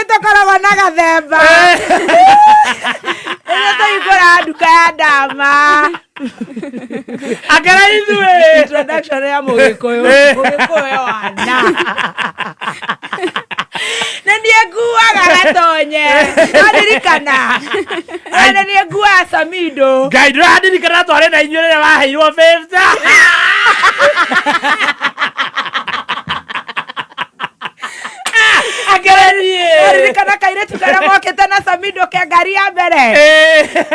Ithuĩ tũkoragwo na gathemba. Ithuĩ tũhingũraga nduka ya ndama. Akĩra ithuĩ. Introduction ya Mũgĩkũyũ. Mũgĩkũyũ wana. Nĩ niĩ nguaga gatonye. Waririkana. Nĩ niĩ nguaga Samido. Ngai ndĩrandirikana twarĩ na inyuĩ rĩrĩa waheirwo 50. Akĩra niĩ. Waririkana kairĩtu karĩa mokĩte na Samido ke ngari ya mbere.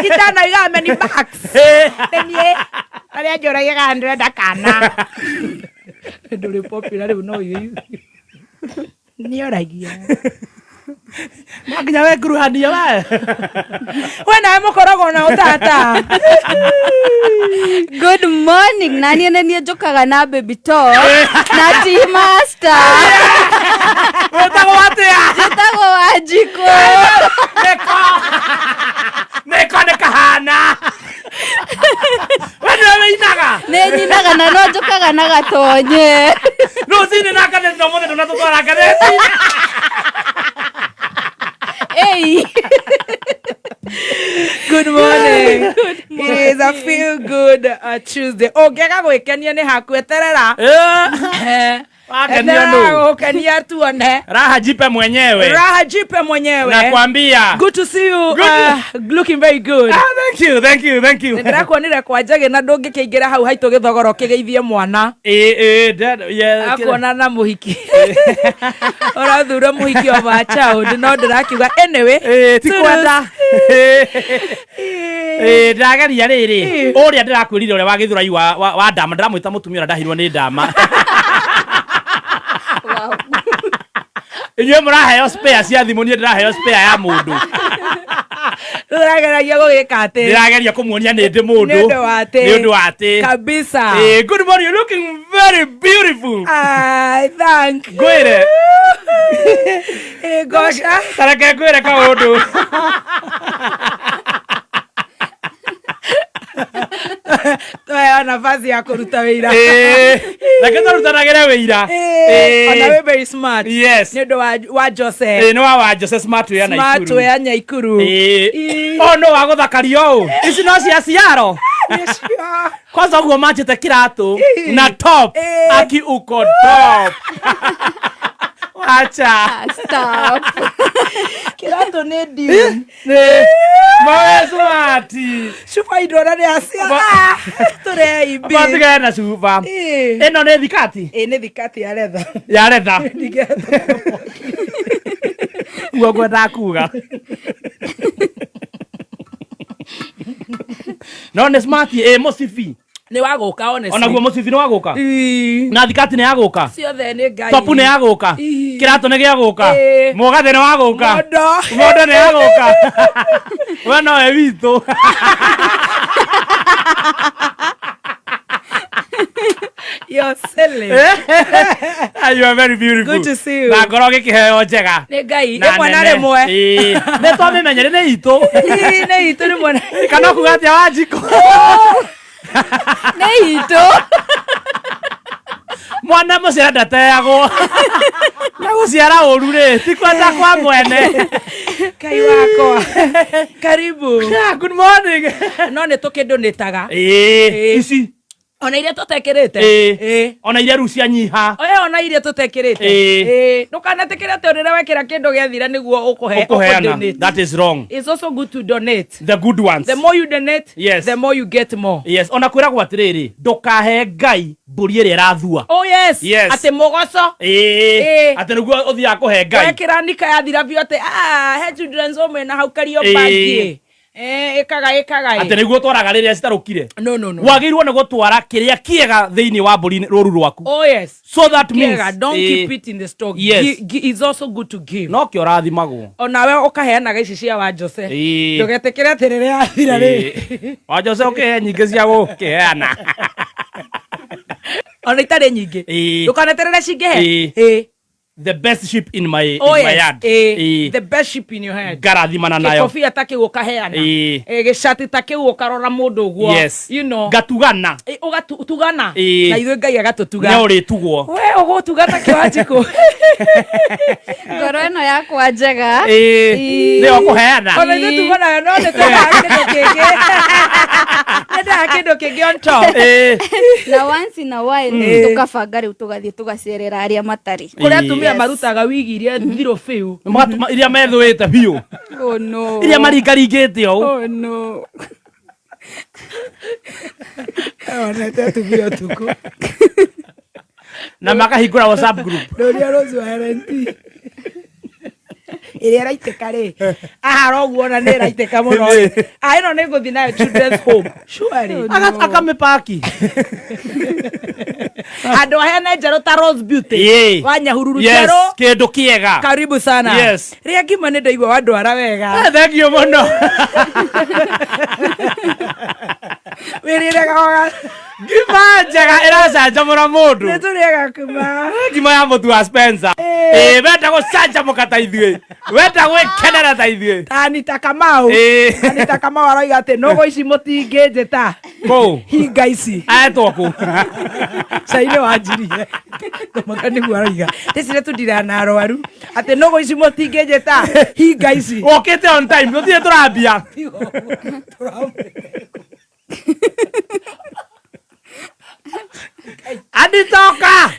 Itanaiga many bucks. Nĩ niĩ arĩa njũragia kana ndĩrenda kana. Ndũrĩ popular rĩu no nĩoragia. No nginya wekuruhanie we. We nawe mũkoragwo na ũtata. Good morning. Na niĩ nĩ niĩ njũkaga na baby talk na tea master. Wĩtagwo atĩa? Njĩtagwo Wanjikũ. Nĩko. Nĩko nĩ kahana. We nĩwe wĩinaga. Nĩ nyinaga na no njũkaga na gatonye. Rũcinĩ na ngathĩti na ũmũthĩ ndũnatũtwara ngathĩti. Ei. Good morning. It is a feel good Tuesday. Ũngĩaga gwĩkenia nĩ haku eterera. Wakenio Eterera nũ? gũkenia tuone. Raha jipe mwenyewe. Raha jipe mwenyewe. Nakwambia. Good to see you. Good to- Looking very good. Ah, thank you, thank you, thank you. Ndĩrakuonire kwa Njagĩ na ndũngĩkĩingĩra hau haitũ gĩthogoro ũkĩgeithie mwana. Ĩ, ĩ, dad, yeah, Akuona na mũhiki. Ũrathura mũhiki of a child no ndĩrakiuga anyway. Ĩ, ti Toodles. kwenda. Ĩ, ndĩrageria rĩrĩ ũrĩa ndĩrakwĩrire ũrĩa wa gĩthũrai wa, wa, wa ndama ndĩramwĩta mũtumia ũrĩa ndahirwo nĩ ndama. Wow. Inyuĩ mũraheo spare cia thimũ, niĩ ndĩraheo spare ya mũndũ. Rĩu ũrageragia gũgĩka atĩ. Ndĩrageria kũmuonia nĩ ndĩ mũndũ. Nĩ ũndũ wa atĩ. Nĩ ũndũ wa atĩ. Kabisa. Ĩ, good morning, you're looking very beautiful. I thank you. Ngwĩre. Ĩ, ngoca. Ta reke ngwĩre kaũndũ. Twaheo nafasi ya kũruta wĩira. Ĩ, reke tũrutanagĩre wĩira. Ĩ, ona Ĩ, wĩ very smart. Yes. Nĩ ũndũ wa wa Jose. Ĩ, nĩ wa wa Jose Smart ya Smart Naikuru. ya Nyaikuru. Ĩ, Ĩ. o no wa gũthakario ũũ. Ici no cia ciaro. Nĩcio. Kwanza ũguo manjĩte kĩratũ Ĩ. na top. Ĩ. Aki uko top. Wacha. Stop. Kĩratũ nĩ dune. Nĩ. Mawe smart. Cuba indora nĩ acia. Ba- Tũreimbi. Matigane na cuba. Ĩ. Ĩno nĩ thikati Ĩ, nĩ thikati ya retha. ya retha. Ndingĩhota. Guo ngwendaga kuga. No nĩ smart ĩ mũcibi. Nĩ wa gũka honestly. Onaguo mũcibi nĩ wa gũka. Ĩ. Na thikati nĩ ya gũka. Ciothe nĩ Ngai. Topu nĩ ya gũka. Ĩ. Kĩratũ nĩ gĩa gũka. Ĩ. Mũgathĩ nĩ wa gũka. Mondo. Mondo nĩ ya gũka. We nowe witũ. You're silly. Ah, you are very beautiful. Good to see you. Na ngoro gĩkĩheo njega. Nĩ Ngai. Na Rĩmwe na nene. rĩmwe. Ĩ. Nĩ twamĩmenyere nĩ itũ. Ĩ, nĩ itũ rĩmwe na Kana kuga atĩa Wanjikũ? Nĩ itũ. Mwana mũciara ndateagwo. Na gũciara ũru rĩ, ti kwenda kwa mwene. Ngai wakwa. Karibu. Yeah, good morning. No nĩ tũkĩndũnĩtaga. Ĩ, Ĩ. ici. Ona iria tũtekĩrĩte. Ĩ. Ĩ. Ona iria rĩu cianyiha. Oya ona iria tũtekĩrĩte. Ĩ. Ĩ. Ndũkanetĩkĩre atĩ rĩrĩa wekĩra kĩndũ gĩathira nĩguo ũkũhe Ũkũheana. ũkũdonate. That is wrong. It's also good to donate. The good ones. The more you donate, Yes. the more you get more. Yes, ona kwĩragwo atĩrĩrĩ, ndũkahe Ngai mbũri ĩrĩa ĩrathua. Oh yes. Yes. Atĩ mũgoco. Ĩĩ. Ĩĩ. Atĩ nĩguo ũthiaga kũhe Ngai. Wekĩra nika yathira biũ atĩ ah, he children's home ĩna hau Kariobangi. Ĩĩ. Eh, ĩkaga ĩkaga. Atĩ nĩguo ũtwaraga rĩrĩa citarũkire. No no no. Wagĩrĩirwo nĩ gũtwara kĩrĩa kĩega thĩinĩ wa mbũri rũru rwaku. Oh yes. So that means Kĩega, don't ĩĩ, keep it in the stock. Yes. It's also good to give. no kĩo ũrathimagwo. Onawe ũkaheanaga ici cia wa Jose. Ĩĩ. Ndũgetĩkĩre atĩ rĩrĩa yathira rĩ. Ĩĩ. Wa Jose ũkĩhe nyingĩ cia gũkĩheana. Ona itarĩ nyingĩ. Ĩĩ. Ndũkaneterere cingĩhe. Ĩĩ. Ĩĩ. The best sheep in my, Oh, in my yes. yard. Ĩĩ. The best sheep in your head. Ngarathimana nayo. Gĩkobia ta kĩu ũkaheana. Ĩĩ. Ĩĩ, gĩcati ta kĩu ũkarora mũndũ ũguo. Yes. You know. Ngatugana. Ĩĩ, ũgatugana. Ĩĩ. Na ithuĩ Ngai agatũtuga. Nĩ ũrĩtugwo. We ũgũtuga ta kĩwanjikũ. Ngoro ĩno yakwa njega. Ĩĩ. Ĩĩ. Nĩyo kũheana. Ona ithuĩ tuganaga no nĩ twendaga kĩndũ kĩngĩ. Nyendaga kĩndũ kĩngĩ on top. Ĩĩ. Na once in a while tũkabanga rĩu tũgathiĩ tũgacerera arĩa matarĩ. Kũrĩa Ĩĩ. atumia marutaga wigi iria thirũ biũ. Magatũma iria methũĩte biũ. Oh no. Iria maringaringĩte ũũ. Oh no. Onete atumia ũtukũ. Na makahingũra WhatsApp group. Ndũria Rose wa LNT. Ĩrĩa ĩraitĩka rĩ, ahara ũguo ona nĩ ĩraitĩka mũno rĩ. Ah, ĩno nĩ ngũthiĩ nayo children's home. Surely. Akamĩpaki. Handũ aheane njerũ ta Rose Beauty. Ĩĩ. Wa Nyahururu Yes, njerũ. kĩndũ kĩega. Karibu sana. Yes. Rĩa ngima nĩ ndaigua wandwara wega. Eh, thank you mũno. Wĩrĩrega waga. Ngima njega ĩracanjamũra mũndũ. Nĩ tũrĩaga ngima. Ngima ya mũtu wa Spencer. Ĩĩ. Ĩĩ, wenda gũcanjamũka ta ithuĩ. Wenda gwĩkenera ta ithuĩ. Anita Kamau. Ĩĩ. Anita Kamau aroiga atĩ nũgũ ici mũtingĩnjĩta. Kũ? Hinga ici. Etwo kũ? Cainĩ wanjirie. Tũmaka nĩguo aroiga. Ndĩcire tũndira na arwaru. Atĩ nũgũ ici mũtingĩnjĩta. Hinga ici. Wokĩte on time, tũtirĩ tũrambia. Anitoka.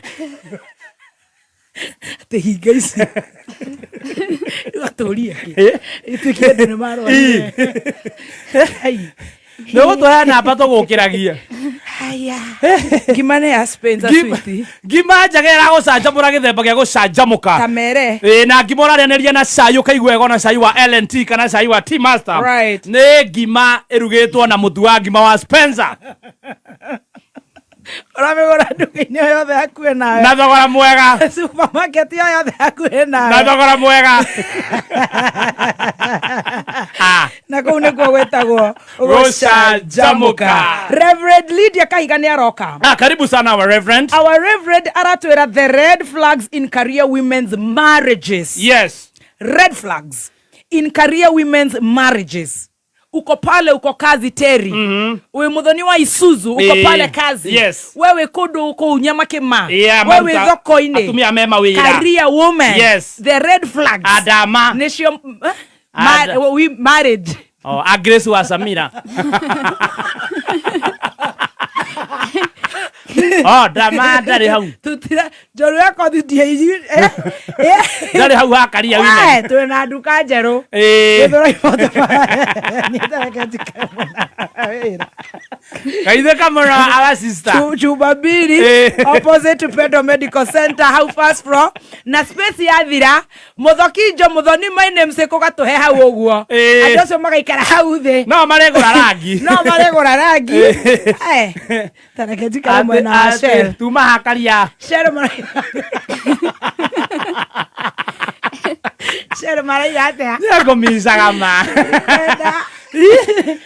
Atĩ hinga ici. Rĩu atũrie kĩ? Ituĩke andũ nĩ marwarire. Ai. Nĩ ũgũtũhe namba tũgũkĩragie. Haya. Ngima nĩ ya Spencer Ngima- Sweetie. Ngima njega ĩragũcanjamũra gĩthemba gĩa gũcanjamũka. Kamere. Ĩĩ, na ngima ũrarĩanĩria na cai ũkaigua wega ona cai wa LNT kana cai wa Tea Master. Right. Nĩ ngima ĩrugĩtwo na mũtu wa ngima wa Spencer. Ũramĩgũra nduka-inĩ o yothe hakuhĩ nawe. Na thogora mwega. Supermarket o yothe hakuhĩ Na nawe. thogora mwega. Ah. Na kũu nĩkuo gwĩtagwo Gũcanjamũka. Reverend Lydia Kahiga nĩ aroka. Ah, karibu sana our reverend. Our reverend aratwĩra the red flags in career women's marriages. Yes. Red flags in career women's marriages. Uko pale uko kazi Terry. Wi muthoni wa Isuzu uko Eh, pale kazi. yes. Wewe kundu kuu Nyamakima. Yeah, Wewe maruta- thoko-inĩ. Atumia me mawĩra. Career woman. Yes. The red flags. Adama. Nĩcio eh? Ada. We marriage. Oh, a Grace wa Samira. Oh, dama ndarĩ hau. Tutira njoru yakwa thitie eh, eh. Ndarĩ hau ha career women. We, twĩ na nduka njerũ. Ĩĩ. Gĩthũrai motoba. Nĩtareke njikare wĩra. Kaithe kamera our sister. Chumba mbili Eh. opposite Pendo Medical Center hau first floor na space yathira Muthokinjo Muthoni my namesake ũgatũhe hau ũguo. Eh. Andũ acio magaikara hau thĩ. No maregũra rangi. No maregũra rangi. Eh, tareke njikare mwena wa Shell. Tuma ha career. Shell maraiga. Shell maraiga atĩa? Nĩngũmicaga ma. Enda.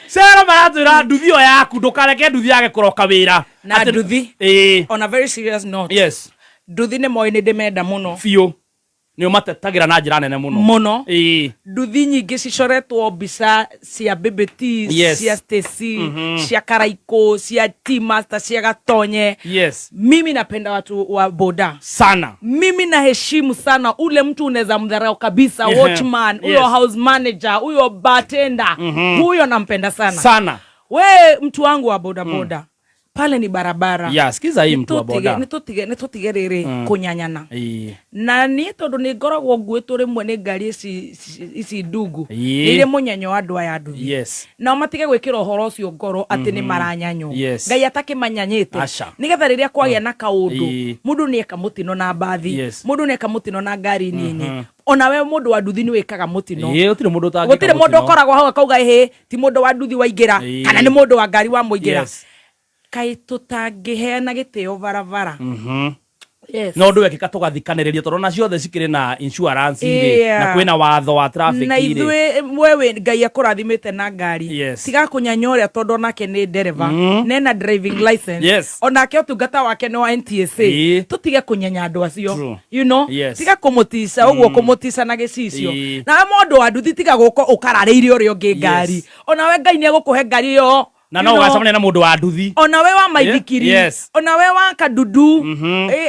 Cero maratwĩra nduthi ĩyo yaku ndũkareke nduthi yage kũroka wĩra. Na nduthi. Ĩĩ. On a very serious note. Yes. Nduthi nĩ moĩ nĩ ndĩmenda mũno. Biũ. Nĩ ũmatetagĩra na njĩra nene mũno. Mũno. Ĩĩ. Nduthi nyingĩ cicoretwo mbica cia Baby T, Yes. cia Stacy, cia Karaikũ, cia T Master, cia Gatonye. Yes. Mimi napenda watu wa boda. Sana. Mimi naheshimu sana ule mtu unaweza mdharau kabisa, Yeah. watchman, huyo Yes. house manager, huyo bartender, huyo nampenda sana. Sana. We mtu wangu wa boda boda. Pale ni barabara. Ya, sikiza hii mtu wa boda. Nĩtũtige rĩrĩ kũnyanyana. Ĩĩ. Na niĩ tondũ nĩ ngoragwo nguĩtwo rĩmwe nĩ ngari ici ici ndungu. Ĩĩ. Nĩ irĩ mũnyanyo wa andũ aya nduthi. Yes. Nao matige gwĩkĩra ũhoro ũcio ngoro atĩ nĩ maranyanywo. Yes. Ngai atakĩmanyanyĩte. Aca. Nĩgetha rĩrĩa kwagĩa na kaũndũ, Ĩĩ. mũndũ nĩ eka mũtino na mbathi, Yes. mũndũ nĩ eka mũtino na ngari nini. Ona we mũndũ wa nduthi nĩ wĩkaga mũtino. Ĩĩ, gũtirĩ mũndũ ũtangĩka Gũtirĩ mũndũ mũtino. ũkoragwo hau akauga ĩhĩ ti mũndũ wa nduthi waingĩra Ĩĩ. kana nĩ mũndũ wa ngari wamũingĩra. Yes. Kaĩ tũtangĩheana gĩtĩo barabara. Yes. Na ũndũ wekĩka tũgathikanĩrĩria tondũ ona ciothe cikĩrĩ na insurance rĩ, Yeah. na kwĩna watho wa traffic Na rĩ. ithuĩ wewe Ngai akũrathimĩte na ngari, tiga kũnyanya ũrĩa tondũ onake nĩ ndereba nena driving license, onake ũtungata wake nĩ wa NTSA. Tũtige kũnyenya andũ acio. Tiga kũmũtica ũguo, kũmũtica na gĩcicio. Nawe mũndũ wa nduthi, tiga gũka ũkararĩire ũrĩa ũngĩ ngari. Onawe Ngai nĩ egũkũhe ngari ĩyo. Na no ũgacemania na mũndũ wa nduthi. Onawe wa maithikiri, onawe wa kadudu,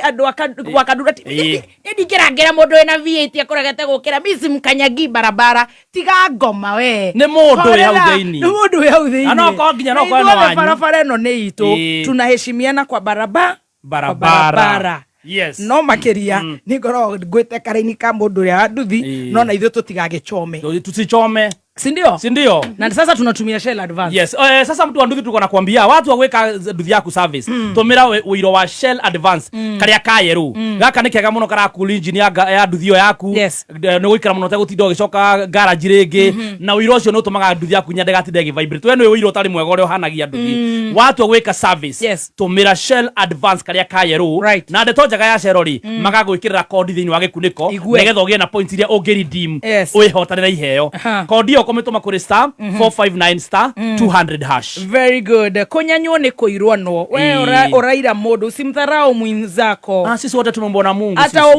andũ a wa kadudu ati nĩ ndingĩrangĩra mũndũ wĩna V8 akũregete gũkĩra misi mkanyagi barabara. Tiga ngoma we. Nĩ mũndũ wĩ hau Horera, thĩinĩ. nĩ mũndũ wĩ hau thĩinĩ. Na no korwo nginya no Na korwo nĩ ithuothe wanyu. barabara ĩno nĩ itũ. Tunaheshimiana kwa barabara. Barabara. Barabara. No makĩria nĩ ngoragwo ngwĩte karaini ka mũndũ ũrĩa wa nduthi, no na ithuĩ tũtigagĩchome. Tusichome. Sindio? Sindio? Na sasa tunatumia Shell Advance. Yes. Sasa mtu wa nduthi, tulikuwa nakwambia watu wa gwika nduthi yaku service, tumira ũiro wa Shell Advance karia ka yerũ. Gaka nĩ kega mũno, karakuli engine ya nduthi ĩyo yaku. Nĩ gũikara mũno ũtegũtinda ũgĩcoka garage rĩngĩ, na ũiro ũcio nĩ ũtũmaga nduthi yaku nginya ndĩgatinde ĩgĩ vibrate. We nĩ ũiro ũtarĩ mwega ũrĩa ũhanagia nduthi. Watua gwĩka service, tũmĩra Shell Advance karia ka yerũ. Na ndeto njega ya Shell rĩ, magagwĩkĩrĩra kondi thĩinĩ wa gĩkunĩko Igue. nĩgetha ũgĩe na points iria ũngĩ redeem wĩhotanĩre iheo. Kondi ĩyo ũkũmĩtũma kũrĩ *459 *200#. Very good. Kũnyanywo nĩ kũirwanwo we. Ũraira mũndũ, usimdharau mwenzako. Ah, sisi wote tumemwona Mungu. Hata Sisi.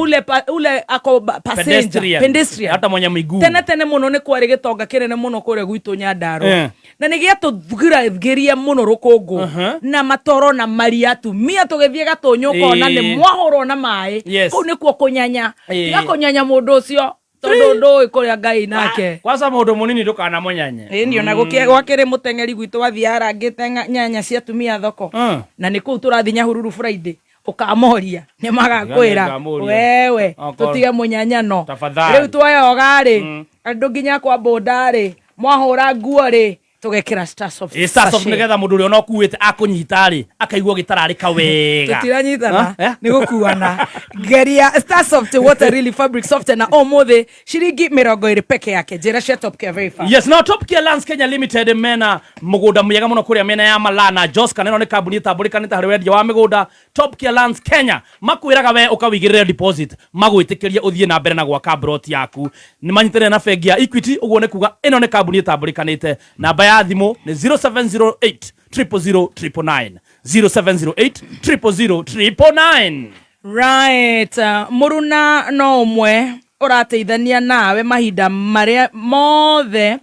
ule ako passenger. Pedestrian. Pedestrian. Hata mwenye miguu. Tene tene mũno nĩ kwarĩ gĩtonga kĩnene mũno kũrĩa gwitũ Nyandarua, na nĩ gĩatũthugiragiria mũno rũkũngũ na matoro na maria, atumia tũgĩthiĩ gatũnyũ ũkona nĩ mwahũrwo na maĩ. Kũu nĩkuo kũnyanya. Tiga kũnyanya mũndũ ũcio tondũ ndũĩ kũrĩa Ngai nake. Kwanza mũndũ mũnini ndũkanamũnyanye. Ĩni ona gwakĩrĩ mũteng'eri gwitũ wathiĩ arangĩte nyanya cia atumia thoko, na nĩ kũu tũrathiĩ Nyahururu Friday, ũkamoria nĩ magakwĩra. Nĩngamũria. Wewe, tũtige mũnyanyano. Tafadhali. Rĩu twoyoga rĩ, andũ nginya kwa boda rĩ, mwahũra nguo rĩ, tũgekĩra Starsoft Ĩ, Starsoft, sachet. nĩgetha mũndũ ũrĩa ona ũkuĩte akũnyita rĩ, akaigua gĩtararĩka wega. Tũtiranyitana. Ah, eh? Nĩ gũkuana. Geria Starsoft water really fabric softener na ũmũthĩ ciringi 20 peke yake. Njĩra cia Top Care very fast. Yes, no Top Care Lands Kenya Limited mena mũgũnda mwega mũno kũrĩa mĩena ya Malana Joska. Neno nĩ kambuni ĩtambũrĩkanĩte harĩ wendia wa mĩgũnda. Top Care Lands Kenya makwĩraga we ũkawĩigĩrĩre deposit, magwĩtĩkĩrie ũthiĩ na mbere na gwaka broti yaku. Nĩ manyitanĩire na bengi ya Equity, ũguo nĩ kuga ĩno nĩ kambuni ĩtambũrĩkanĩte. Namba ya thimũ nĩ 0708 000 999, 0708 000 999. Right, mũruna no ũmwe ũrateithania nawe mahinda marĩa mothe,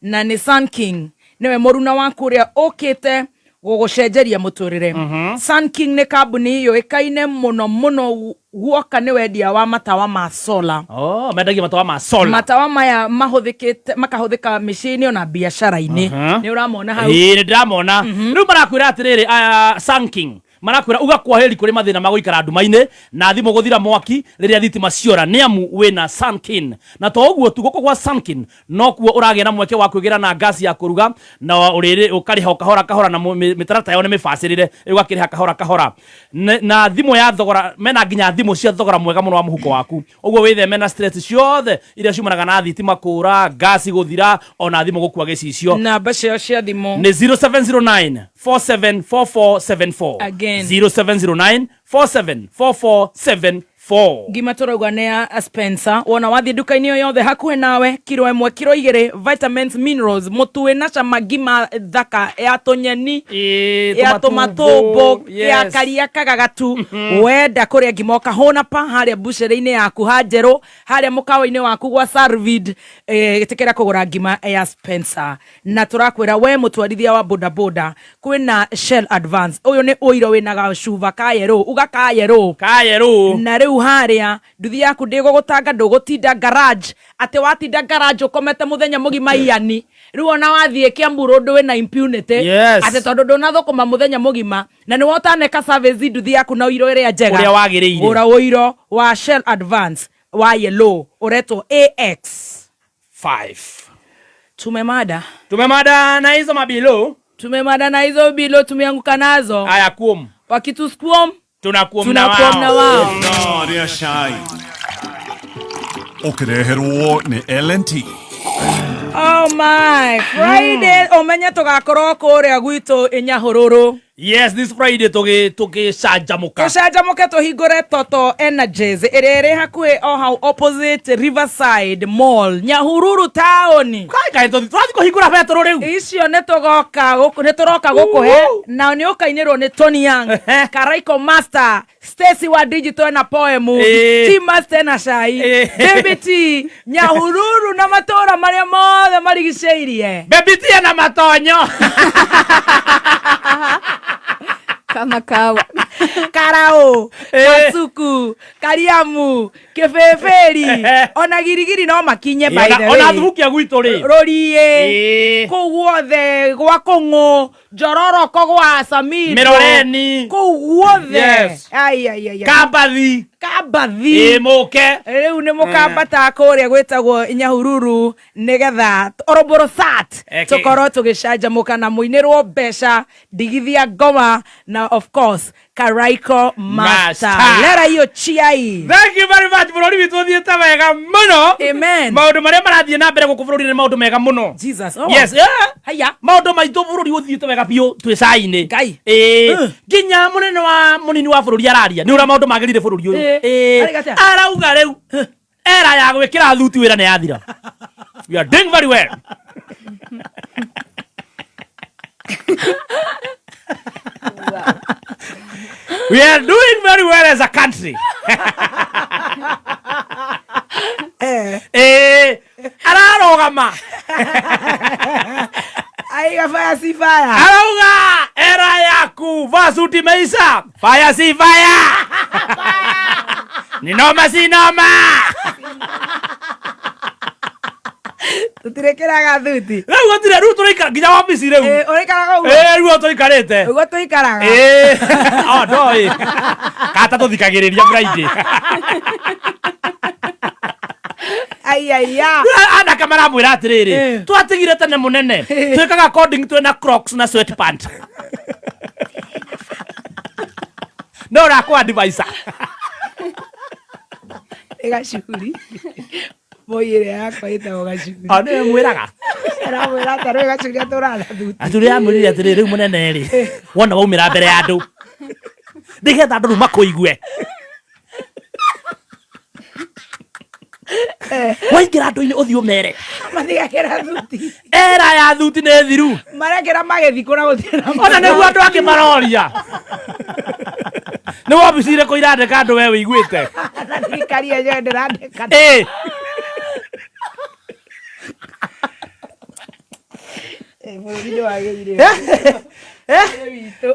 na nĩ Sun King. Nĩwe mũruna waku ũrĩa ũkĩte gũgũcenjeria mũtũrĩre. Sun King nĩ kambuni yũĩkaine mũno mũno guoka nĩ wendia wa matawa ma solar. Oh, mendagia matawa ma solar. Matawa maya mahũthĩkĩte makahũthĩka mĩciĩ-inĩ ona biacara-inĩ. Nĩ ũramona hau? Ĩĩ, nĩ ndĩramona. Rĩu marakwĩra atĩrĩrĩ, aya Sun King marakwĩra uga kwaheri kũrĩ mathĩna ma gũikara nduma-inĩ na thimũ gũthira mwaki rĩrĩa thitima ciora, nĩ amu wĩna Sun King. Na to ũguo tu, gũkũ gwa Sun King nokuo ũragĩa na mweke wa kwĩgĩra na ngasi ya kũruga na ũrĩrĩ ũkarĩha o kahora kahora, na mĩtaratara yao nĩ mĩbacĩrĩre, ũgakĩrĩha kahora kahora. Na thimũ ya thogora, mena nginya thimũ cia thogora mwega mũno wa mũhuko waku, ũguo wĩtheme na stress ciothe iria ciumanaga na thitima kũra, ngasi gũthira, ona thimũ gũkua gĩcicio. Namba ciao cia thimũ? Nĩ 0709 474474. Again. 0709 474474. Ngima tũrauga nĩ ya Spencer. Wona wathiĩ nduka-inĩ o yothe hakuhĩ nawe, kiro 1, kiro 2, vitamins, minerals, mũtu wĩna cama, ngima thaka ya tũnyeni, ya tũmatũmbũ, ya karia kagagatu. Wenda kũrĩa ngima ũkahũna pa harĩa mbucĩrĩ-inĩ yaku, ha njerũ harĩa mũkawa-inĩ waku gwa Sarvid, ĩtĩkĩra kũgũra ngima ya Spencer. Na tũrakwĩra we mũtwarithia wa bodaboda, kwĩna Shell Advance. Ũyũ nĩ ũiro wĩna gacuba ka yerũ, uga ka yerũ. Kayerũ. Na rĩu harĩa nduthi yaku ndĩgũgũtanga, ndũgũtinda garage, atĩ watinda garage ũkomete mũthenya mũgima iani. Rĩu ona wathiĩ Kiambu Road wĩna impunity, atĩ tondũ ndũnathũkũma mũthenya mũgima na nĩ wotaneka service nduthi yaku na ũiro ĩrĩa njega. Ũrĩa wagĩrĩire. Gũra ũiro wa Shell Advance wa yellow ũretwo AX 5. Tumemada. Tumemada na hizo mabilo. Tumemada na hizo bilo, tumeanguka nazo. Aya kuom. Wakituskuom, tunakuom na tunakuom na wao. Wao. Ithaa rĩa cai ũkĩreherwo nĩ L&T. Oh my, Friday, ũmenye tũgakorwo kũrĩa gwitũ Inyahũrũrũ. Yes, this Friday tũgĩcanjamũka. Tũcanjamũke, tũhingũre Toto Energies ĩrĩa ĩrĩ hakuhĩ o hau opposite Riverside Mall, Nyahururu taũni. Kai kai, tũrathiĩ kũhingũra betũrũ rĩu. Icio nĩ tũgoka gũkũ, nĩ tũroka gũkũhe na nĩ ũkainĩrwo nĩ Tony Young, Karaiko Master, Stacy wa Digital na poem, T Master na cai, Baby T, Nyahururu na matũra marĩa mothe marigicĩirie. Baby T na matonyo. Kama kawa. Karau, Kasuku, Kariamu, Kĩbĩbĩri, ona Girigiri no makinye, by the way. Ona thubukia gwitũ rĩ. Rũriĩ, kũu guothe gwa Kũng'ũ, Njororoko, gwa Samido, Mĩroreni. Kũu guothe. Yes. Ai, ai, ai, ai. Kambathi. Kambathi. Ĩ, mũke. Rĩu nĩ mũkambata kũrĩa gwĩtagwo Nyahururu nĩgetha Oroborosat tũkorwo tũgĩcanjamũka na mũinĩrwo mbeca, ndigithia ngoma na of course Karaiko Master. Master. Lera hiyo chiai. Thank you very much. Bũrũri witũ ũthiĩte wega mũno. Amen. Maũndũ marĩa marathiĩ na mbere gũkũ bũrũri-inĩ nĩ maũndũ mega mũno. Jesus. Oh. Yes, yeah. Haya. Maũndũ maitũ bũrũri ũthiĩte wega biũ twĩ cai-inĩ. Ngai. Ĩĩ. Nginya mũnene wa mũnini wa bũrũri araria nĩ ũrĩa maũndũ magĩrire bũrũri ũyũ. Ĩĩ. Arauga atĩa? Arauga rĩu era ya gwĩkĩra thuti wĩra nĩ yathira. We are doing very well. We are doing very well as a country. Ararũgama. Aiga fire si fire. Arauga era yaku vaa suti meisha, fire si fire, ni noma si noma. Tũtirekĩraga thuti. Rĩu gũtirĩ, rĩu tũraikara nginya wabici rĩu. Ũraikaraga ũguo? Ĩĩ, rĩu tũikarĩte. Ũguo tũikaraga. Ĩĩ. Oh, ndoĩ kata tũthikagĩrĩria Friday. Ai ai ya. Anake maramwĩra atĩrĩrĩ, twatigire tene mũnene twĩkaga coding twĩna Crocs na sweatpant, no ũrakũ advisor. Nĩ gacuri. Boy ĩrĩa yakwa ĩtagwo gacuri. O nĩwe mwĩraga. Aramwĩra atarĩ gacuri atũraga thuti. Atũrĩ amwĩrire atĩrĩ, rĩu mũnene rĩ, wona waumĩra mbere ya andũ nĩgetha andũ rĩu makũigue, waingĩra andũ-inĩ ũthiĩ ũmere Matigakĩra thuti. Era ya thuti nĩ thiru. Marekĩra magĩthi kũra gũtirĩ na. Ona nĩguo andũ angĩ maroria nĩ wabici irĩkũ irandĩka andũ we wĩiguĩte. Na thirikari yenyewe ndĩrandĩka. Ĩ. Bũrũri nĩ wagĩrire.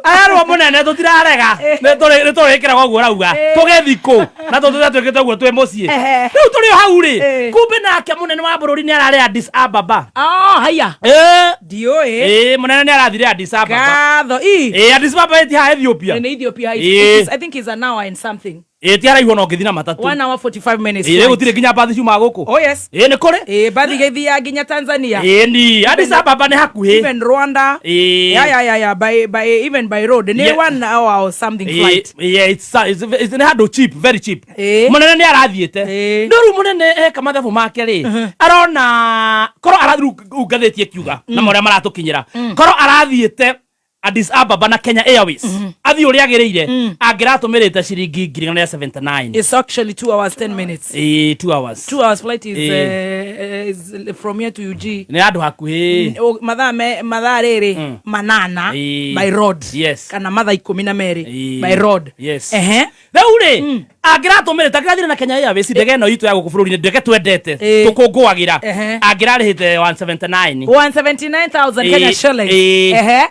Ararwo mũnene, tũtirarega, nĩ tũrĩkĩraga ũguo ũrauga tũgĩthi kũ na tũtũte twĩkĩte ũguo twĩ mũciĩ. Rĩu tũrĩ o hau rĩ, kumbe nake mũnene wa bũrũri nĩ ararĩ Addis Ababa. Oh, haya. Ĩ. Ndiũĩ. Ĩ, mũnene nĩ arathire Addis Ababa. Ngatho. I. Ĩ, Addis Ababa ĩti haha Ethiopia. Nĩ Ethiopia. I think it's an hour and something. Ĩ, ti haraihu ona ũngĩthiĩ na matatũ. 1 hour 45 minutes. Ĩ, Flight. gũtirĩ nginya mbathi ciumaga gũkũ. Oh yes. Ĩ, nĩ kũrĩ. Ĩ, bathi gĩthiaga nginya Tanzania. Ĩ, ni Addis Ababa nĩ hakuhĩ. Even Rwanda. Ĩ. Yeah. By even by road. Nĩ 1 hour or something flight. Yeah, it's nĩ handũ cheap, very cheap. Mũnene nĩ arathiĩte. No rĩu mũnene eka mathabu make rĩ, arona korwo arathiĩ, rĩu ngathĩti ĩkiuga na marĩa maratũkinyĩra, korwo arathiĩte Addis Ababa na Kenya Airways, athiĩ ũrĩa agĩrĩire, angĩratũmĩrĩte ciringi 179. It's actually 2 hours 10 minutes. Ĩ, 2 hours. 2 hours flight is, is from here to UG. Nĩ handũ hakuhĩ. Mathaa me mathaa rĩrĩ 8 by road. Kana mathaa 12 by road. Ehe. Rĩu rĩ, angĩratũmĩrĩte, angĩrathire na Kenya Airways, ndege ĩno itũ ya gũkũ bũrũri-inĩ, ndege twendete, tũkũngũagĩra, angĩrarĩhĩte 179. 179,000 Kenya shillings.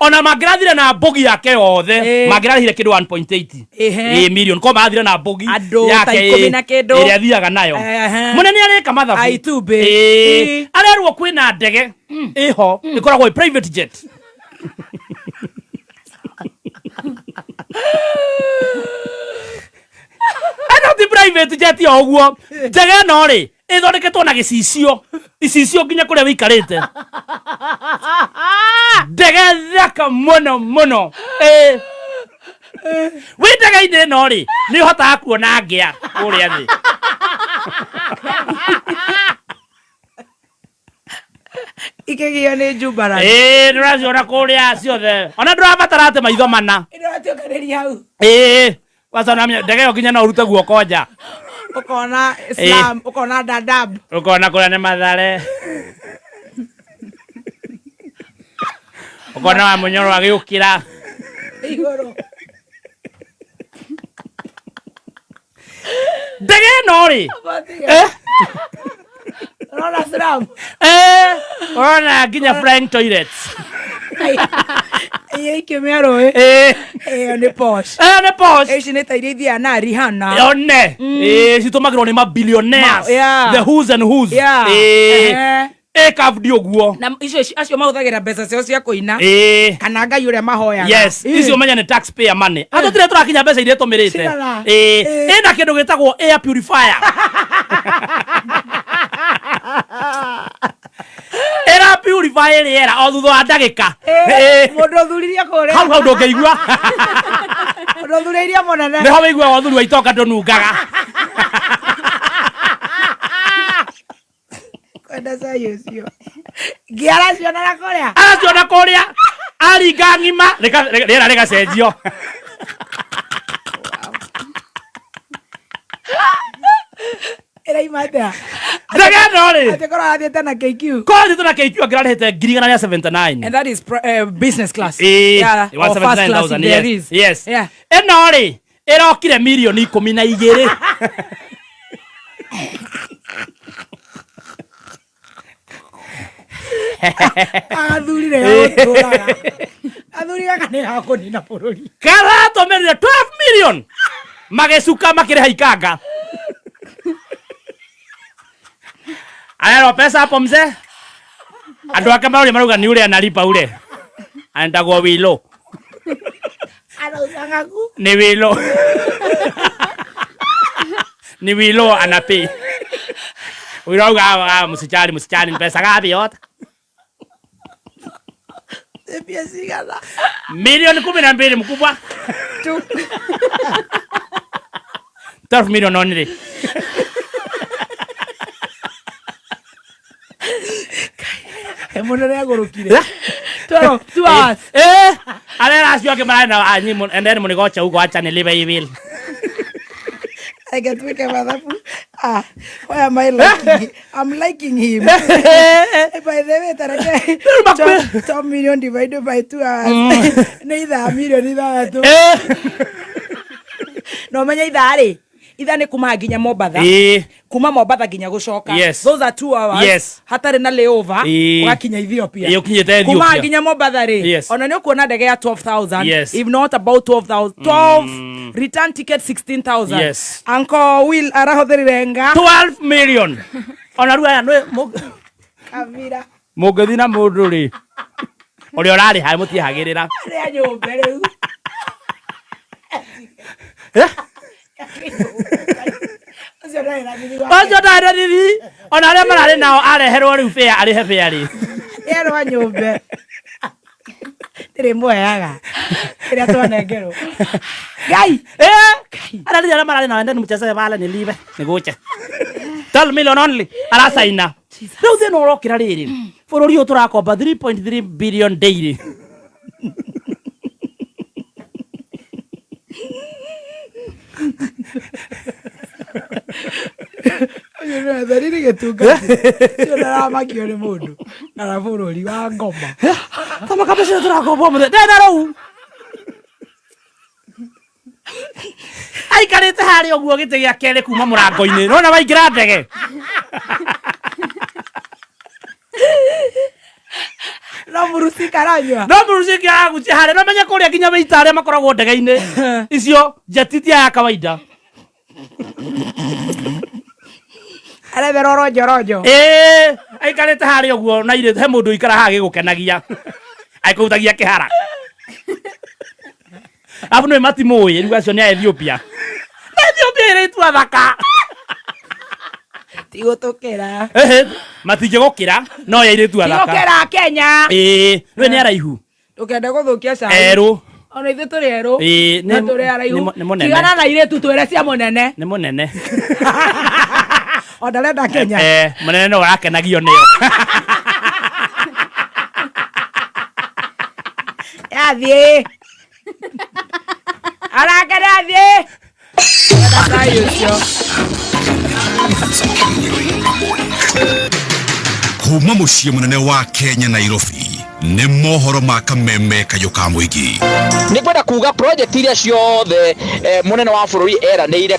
Ona mangĩrathire na mbogi yake yothe, mangĩrarĩhire kĩndũ 1.8 million, ko marathire na mbogi Andũ ta yake, 10 na kĩndũ. Ĩrĩa athiaga nayo. Mũnene arĩka mathabu. Aitumbĩ. Arerwo kwĩna ndege ĩho ĩkoragwo ĩ private jet. Ĩno ti private jet o ũguo, ndege ĩno rĩ, ĩthondeketwo na gĩcicio, icicio nginya kũrĩa wĩikarĩte, ndege thaka mũno mũno. Ĩ. Wĩ ndege-inĩ ĩno rĩ, nĩ ũhotaga kuona ngĩa kũrĩa thĩ. Ikĩgio nĩ Jubaland. Ĩĩ, ndũraciona kũrĩa ciothe ona ndũrabatara atĩ maitho mana. Ĩratuĩkanĩria hau. Ĩĩ, kwanza ona ndege ĩyo nginya no ũrute guoko nja. Ũkona Islam, ũkona Dadaab. Ũkona kũrĩa nĩ Mathare, ũkona wa Mũnyoro agĩũkĩra igũrũ. Ndege ĩno rĩ, Ũrona slum. Ũrona nginya flying toilets. Iyo ikĩmĩa rũĩ. Ĩyo nĩ posh. Ĩyo nĩ posh. Ici nĩ ta iria ithiaga na Rihanna. One citũmagĩrwo nĩ mabillionaires, Yeah. the who's and who's. Ehe. Ĩkabudi ũguo. Na icio acio mahũthagĩra mbeca ciao cia kũina kana ngai ũrĩa mahoyaga. Yes, icio menya nĩ taxpayer money. Andũ tirĩ tũrakinya mbeca iria ĩtũmĩrĩte. Cigana? Ĩna kĩndũ gĩtagwo air purifier. Ĩra purify rĩera o thutha wa ndagĩka. Mũndũ ũthuririe kũrĩa. Hau hau ndũngĩigua. Mũndũ ũthurĩirie mũnene. Nĩho wĩiguaga ũthuri wa itonga ndũnungaga. Kwenda cai ũcio. Ngĩaracionera kũrĩa. Araciona kũrĩa aringa ng'ima rĩera rĩgacenjio. Ĩraima atĩa? Ndege ĩno rĩ, Atĩ korwo athiĩte na KQ. korwo thiĩte na KQ angĩrarĩhĩte 179,000. And that is business class. Yeah, or first class if there 179,000, is. yes. Yeah. Ĩno rĩ ĩrokire mirioni 12. Agathurire gagũtũraga. Athuri gaka nĩ gakũnina bũrũri. Karatũmĩrire 12 million magĩcuka makĩrĩha ikanga. Arerwo pesa hapo mzee. Andũ ake marauria marauga ni ule analipa ule anatagwo Wilo. Arauza ng'agu. Ni Wilo, ni Wilo anapi Wilo auga, "Ah, ah, msichali msichali, ni pesa ngapi yote?" Mbia cigana? 12 milioni mkubwa. 12 million only. Mũnene agũrũkire. 12, 2 hours. Arera acio angĩ mararĩ na anyi endeni mũnigoche huko, acha nilipe hii bill. Reke tuweke mathabu. Ah, why am I liking? I'm liking him. By the way, tareke 12 million divided by 2 hours. Nĩ ithaa mirioni 6. Na ũmenye ithaa rĩ, ithaa nĩ kuma nginya Mombatha. Kuma Mombatha nginya gũcoka. Those are 2 hours. Hatarĩ na layover. Ũgakinya Ethiopia. Ũkinyĩte Kuma Ethiopia. nginya Mombatha rĩ, ona nĩ ũkuona ndege ya 12,000. If not about 12,000. 12 return ticket 16,000. Uncle Will arahũthĩrire nga. 12 million. Ona rĩu aya nĩ Kabira. Mũngĩthiĩ na mũndũ rĩ, ũrĩa ũrarĩha mũtiehagĩrĩra. Arĩa nyũmbe rĩu. Ũcio ndarĩ na thithi wake. Ũcio ndarĩ na thithi. Ona arĩa mararĩ nao areherwo rĩu fare arĩhe fare rĩ. Yerwo nyũmbe. Ndĩrĩmũheaga. Ĩrĩa twanengerwo. Ngai. Ararĩria arĩa mararĩ nao, endeni mchezee pale nilipe niguche. 12 million only aracaina. Rĩu thĩna ũrokĩra rĩrĩ, bũrũri ũyũ tũrakomba 3.3 billion daily. Ũcio nĩ wetherire gĩtungati. Ũcio ndaramakio nĩ mũndũ. Kana bũrũri wa ngoma. Tamaka mbeca tũrakomba ũmũthĩ ndena rũu aikarĩte harĩa ũguo gĩtĩ gĩa kerĩ kuma mũrango-inĩ nona waingĩra ndege. No mũrusika aranyua. No mũruciki aragucia harĩa no menye kũrĩa nginya wĩita arĩa makoragwo ndege-inĩ icio njeti ti ya kawaida. Aretherwo ronjo ronjo. Ĩĩ, aikarĩte harĩa ũguo na irĩ he mũndũ ũikara haha gĩgũkenagia agĩkũhutagia kĩhara arabu nĩ matimũĩ rĩu acio nĩ a Ethiopia na Ethiopia ĩrĩ thaka. Tigũtũkĩra. Ehe, matingĩgũkĩra no ya airĩtu athaka. Tigũkĩra Kenya. Ĩĩ, rĩu nĩ araihu. Ndũkende gũthũkia cai. Erũ. Ona ithuĩ tũrĩ erũ. Ĩĩ, Na tũrĩ araihu. Nĩ mũnene. Tigana na airĩtu twĩre cia mũnene. Nĩ mũnene. O ndarenda Kenya. Mũnene no ũrakenagio nĩo. athiĩ, onake nĩ athiĩ. Enda cai ũcio. Kuma muciĩ mũnene wa Kenya, Nairobi, nĩ mohoro ma kameme kayũ ka mũingĩ. Nĩ ngwenda kuga project iria ciothe, munene wa bũrũri eranĩire.